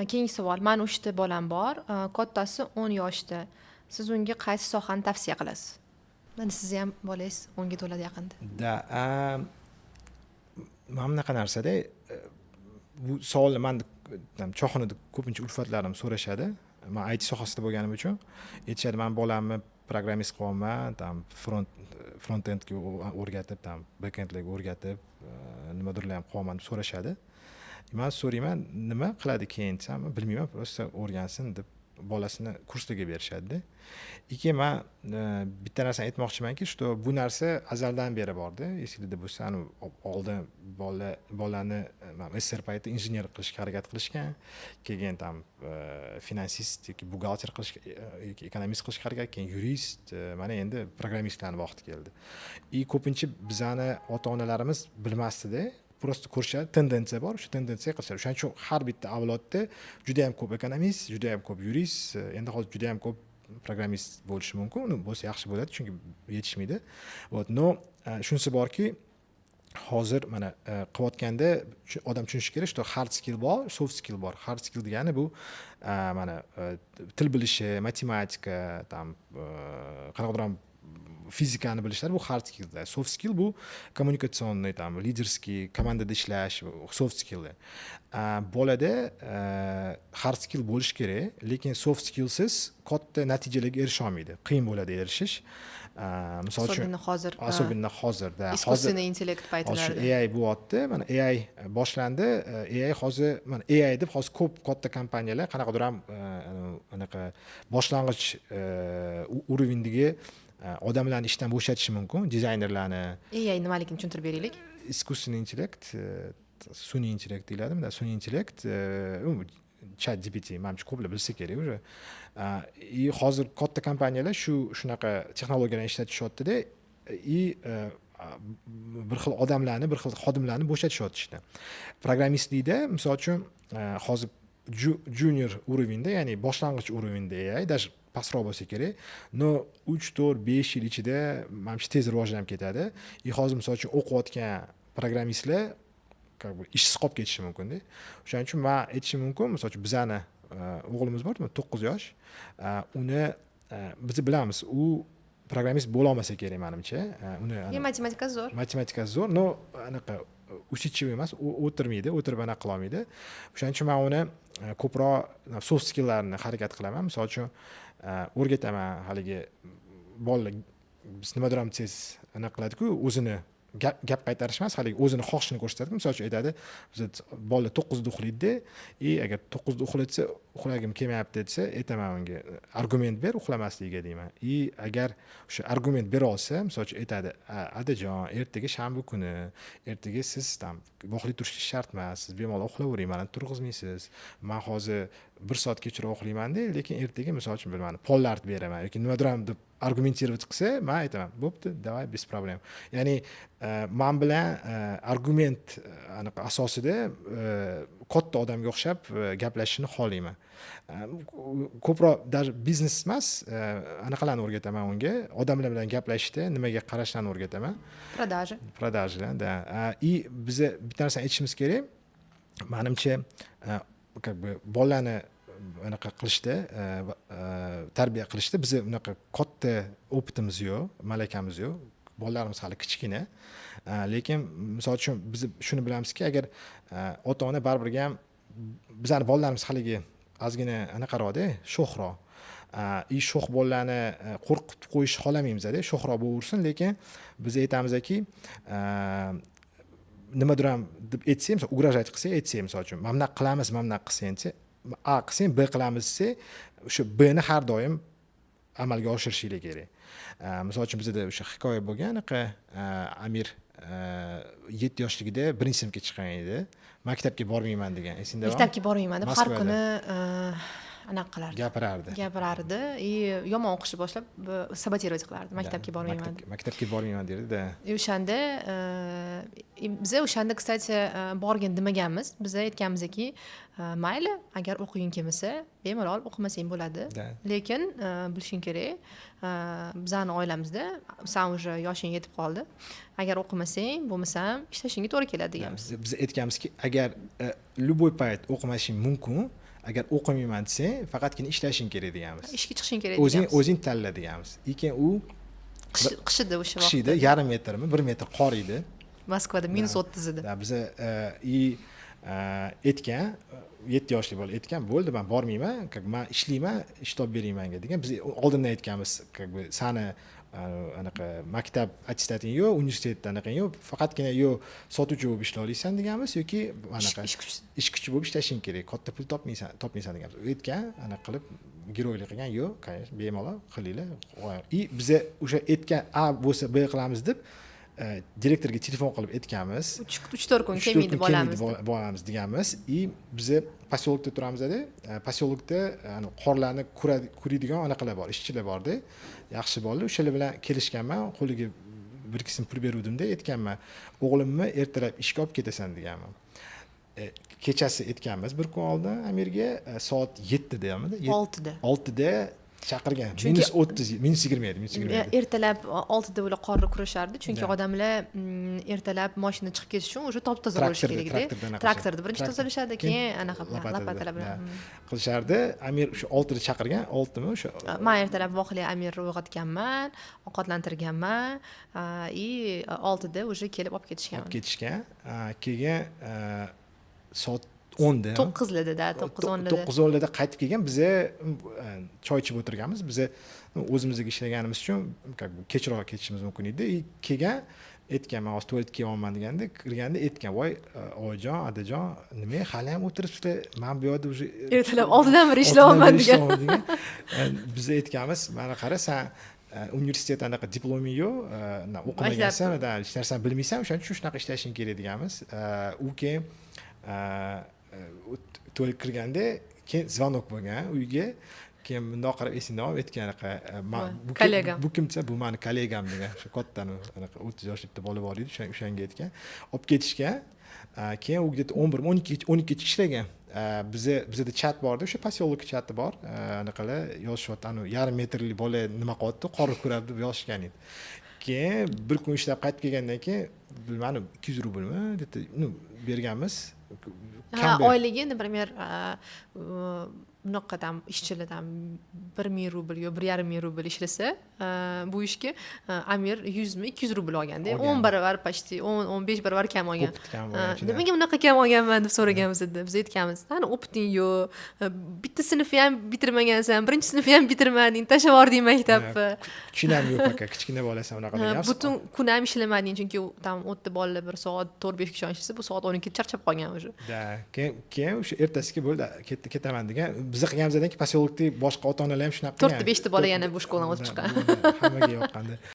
Keyingi savol. Mani uchta bolam bor, kattasi 10 yoshda. Siz unga qaysi sohani tavsiya qilasiz? Mana, sizni ham bolangiz 10ga to'ladi yaqinda. Да, mana bunaqa narsada, bu savolni mani choyxonada ko'pincha ulfatlarim so'rashadi. Man IT sohasida bo'lganim uchun aytishadi: "Man bolamni programmist qilyapman, там front endga o'rgatib, там back endlarga o'rgatib, nimadirlar ham qilyapman", deb so'rashadi. Man so'rayman: "Nima qiladi keyin?" desam, "Bilmayman, просто o'rgansin", deb bolasini kurslarga berishadida. И keyin man bitta narsani aytmoqchimanki, что bu narsa azaldan beri borda. Esinglarda bo'lsa, anavi oldin bolani СССР payti injener qilishga harakat qilishgan, keyin там finansist yoki buxgalter qilishga yoki ekonomist qilishga harakat, keyin yurist, mana endi programmistlarni vaqti keldi. И ko'pincha bizani ota onalarimiz bilmasdida, просто ko'rishadi, tendensiya bor, o'sha tendensiya qilishadi. O'shaning uchun har bitta avlodda juda yam ko'p ekonomist, juda yam ko'p yurist, endi hozir juda yam ko'p programmist bo'lishi mumkin. Uni bo'lsa, yaxshi bo'ladi, chunki yetishmaydi. Вот, но shunisi borki, hozir mana qilayotganda odam tushunishi kerak, что hard skill bor, soft skill bor. Hard skill degani bu mana til bilishi, matematika, там qanaqadir ham fizikani bilishlari, bu hard skilllar. Soft skill bu коммуникационный, там лидерский, komandada ishlash, soft skilllar. Bolada hard skill bo'lishi kerak, lekin soft skillsiz katta natijalarga erisha olmaydi, qiyin bo'ladi erishish. Misol uchun, Особенно hozir. Особенно hozirda. Искусственный интеллект Hozir shu paytlarida. AI bo'lyapti, mana AI boshlandi. AI hozir, mana AI deb hozir ko'p katta kompaniyalar qanaqadir ham anaqa boshlang'ich уровень dagi odamlarni ishdan bo'shatishi mumkin, dizaynerlarni. AI nimaligini tushuntirib beraylik. Искусственный интеллект, sun'iy intellekt deyiladimi, sun'iy intellekt, Chat GPT, manimcha, ko'plar bilsa kerak уже. И hozir katta kompaniyalar shunaqa texnologiyalarni ishlatishyaptida и bir xil odamlarni, bir xil xodimlarni bo'shatishyapti ishdan. Programmistlikda, misol uchun, hozir junior уровень da, ya'ni boshlang'ich уровень da AI, даже pastroq bo'lsa kerak, но 3, 4, 5 yil ichida manimcha tez rivojlanib ketadi. И hozir, misol uchun, o'qiyotgan programmistlar как бы ishsiz qolib ketishi mumkinda. O'shaning uchun man aytishim mumkin, misol uchun, bizani o'g'limiz bor, 9 yosh, uni biz bilamiz, u programmist bo'lolmasa kerak, manimcha. Uni Matematikasi zo'r. Matematikasi zo'r, но anaqa усидчивый emas, u o'tirmaydi, o'tirib anaqa qilolmaydi. O'shaning uchun man uni ko'proq soft skilllarni harakat qilaman. Misol uchun, o'rgataman. Haligi bolalar, biz nimadir ham tez anaqa qiladiku, o'zini gap qaytarish emas, haligi o'zini xohishini ko'rsatadi. Misol uchun, aytadi, biza bolalar 9da uxlaydida, и agar 9da uxlatsa, "Uxlagim kelmayapti", desa, aytaman unga: "Argument ber uxlamasligiga", deyman. И agar o'sha argument bera olsa, misol uchun, aytadi: "Adajon, ertaga shanba kuni, ertaga siz там vaqtli turishingiz shart emas, siz bemalol uxlavering, mani turg'izmaysiz. Man hozir bir soat kechroq uxlaymanda, lekin ertaga, misol uchun, bilmadim, polni artib beraman" yoki nimadir ham deb аргументировать qilsa, man aytaman: "Bo'pti, давай, без проблем". Ya'ni man bilan argument anaqa asosida katta odamga o'xshab gaplashishni xohlayman ko'proq. Даже biznes emas, anaqalarni o'rgataman unga, odamlar bilan gaplashishda nimaga qarashlarni o'rgataman. Продажи. Продажи, да. И biza bitta narsani aytishimiz kerak, manimcha, как бы bolalarni anaqa qilishda, tarbiya qilishda biza unaqa katta опыт imiz yo'q, malakamiz yo'q, bolalarimiz hali kichkina. Lekin, misol uchun, biz shuni bilamizki, agar ota ona baribirga ham, bizani bolalarimiz haligi ozgina anaqaroqda, sho'xroq, и sho'x bolalarni qo'rqitib qo'yishni xohlamaymizda, sho'xroq bo'laversin, lekin biz aytamizki, nimadir ham deb aytsak, misol, угрожать qilsak, aytsak, misol uchun, "Mana bunaqa qilamiz, mana bunaqa qilsang", desa, "A qilsang, B qilamiz", desak, o'sha Bni har doim amalga oshirishinglar kerak. Misol uchun, bizada o'sha hikoya bo'lgan, anaqa Amir 7 yoshligida birinchi sinfga chiqqan edi, "Maktabga bormayman", degan, esingda bormi? "Maktabga bormayman", deb har Moskvada. kuni anaqa qilardi. Gapirardi. Gapirardi и yomon o'qishni boshlab, саботировать qilardi, "Maktabga bormayman" deb. "Maktabga bormayman", derdi-da. И o'shanda biza o'shanda, кстати, borgin demaganmiz. Biza aytganmizki, mayli, agar o'qiging kelmasa, bemalol o'qimasang bo'ladi, lekin bilishing kerak, bizani oilamizda san уже yoshing yetib qoldi, agar o'qimasang, bo'lmasam ishlashingga to'g'ri keladi, deganmiz. Biz aytganmizki, agar любой payt o'qimashing mumkin. Agar o'qimayman desang, faqatgina ishlashing kerak, deganmiz. Ishga chiqishing kerak, o'zing deganmiz. O'zing tanla, deganmiz. И keyin u Qish edi o'sha qish edi, vaqtda. Yarim metrmi, 1 metr qor edi. Moskvada -30 edi. Да, biza и aytgan, 7 yoshli bola aytgan: "Bo'ldi, man bormayman, как man ishlayman, ish topib bering manga", degan. Biz oldindan aytganmiz, как бы sani anaqa maktab attestating yo'q, universitetda anaqang yo'q, faqatgina yo sotuvchi bo'lib ishlay olasan, deganmiz, yoki anaqa ish kuchisi. Ish kuchi bo'lib ishlashing kerak, katta pul topmaysan, deganmiz. U aytgan, anaqa qilib герой lik qilgan: "Yo'q, конечно, bemalol qilinglar". И biza o'sha aytgan, A bo'lsa, B qilamiz deb direktorga telefon qilib aytganmiz. 3-4 kun 3-4 kelmaydi kun bolamiz kelmaydi deb. Bolamiz, deganmiz. И biza поселок da turamizda, поселок da qorlarni kuriydigan anaqalar bor, ishchilar borda, yaxshi bolalar. O'shalar bilan kelishganman, qo'liga bir ikki so'm pul beruvdimda, aytganman: "O'g'limni ertalab ishga olib ketasan", deganman. Kechasi aytganmiz bir kun oldin Amirga, soat 7dami? 6da. 6da chaqirgan. Chunki -30, -20 edi, -20 edi. Ertalab 6da ular qorni kurashardi, chunki odamlar ertalab moshina chiqib ketish uchun уже top toza bo'lishi Traktorda, kerak edi. Traktorda anaqa Traktorda birinchi traktor. tozalashadi, keyin keyin anaqa bilan, lopatalar lopatalar bilan. Da. Qilishardi. Amir o'sha 6da chaqirgan, 6mi o'sha. Man ertalab voqea Amirni uyg'otganman, ovqatlantirganman и 6da уже kelib olib ketishgan. Olib ketishgan. Keyin soat 10da 9larda, 9, 10larda. 9, 10larda qaytib kelgan. Biza choy ichib o'tirganmiz. Biza o'zimizga ishlaganimiz uchun как бы kechroq ketishimiz mumkin edi. И kelgan, aytgan: "Man hozir tualetga kelyapman", deganda, kirganda aytgan: "Voy, oyijon, adajon, nima, hali ham o'tiribsizlar, man bu yoqda уже ertalab 6dan beri ishlayapman", 6dan beri degan. Ishlayapman, degan. Biz aytganmiz: "Mana qara, san universitet anaqa diploming yo'q, o'qimagansan, да, hech narsani bilmaysan, o'shaning uchun shunaqa ishlashing kerak", deganmiz. U keyin tualetga kirganda keyin звонок bo'lgan uyga. Keyin bundoq qarab, esingda olib aytgan anaqa Voy, bu kim, коллега m. Bu kim desa, "Bu mani коллега m", degan. O'sha katta anaqa 30 yoshli bitta bola bor edi, o'shanga aytgan. Olib ketishgan. Keyin u где то 11, 12, 12gacha ishlagan. Bizada chat borda, o'sha поселок chati bor. Anaqalar yozishyapti: "Anavi yarim metrli bola nima qilyapti, qor kuradi", deb yozishgan edi. Keyin bir kun ishlab qaytib kelgandan keyin, bilmadim, 200 rublmi где то, ну, berganmiz. Ha, Kam oyligi, например, bunaqa там ishchilar там 1000 rubl yo 1,5 ming rubl ishlasa, bu ishga Amir 100mi, 200 rubl olganda, Olgan. 10 barobar, почти 10-15 barobar kam olgan. Опыт kam Ha, bo'lgan ichida. "Nimaga bunaqa kam olganman?" deb so'raganmiz edi. Biz aytganmiz: "Sani опыт ing yo'q, bitta sinfni ham bitirmagansan, birinchi sinfni ham bitirmading, tashlab yubording maktabni". Kuching ham yo'q пока, kichkina bolasan unaqa, Ha, deganmiz. Butun kun ham ishlamading, chunki u там u yerda bolalar bir soat 4-5gacha ishlasa, bu soat 12da charchab qolgan уже. Да, keyin o'sha ertasiga bo'ldi, ketdi, ketaman degan. Biza qilganimizdan keyin поселок dagi boshqa ota onalar ham shunaqa To'rtta, qilgan. beshta bola yana bu школа dan o'tib chiqqan. Hammaga yoqqanda.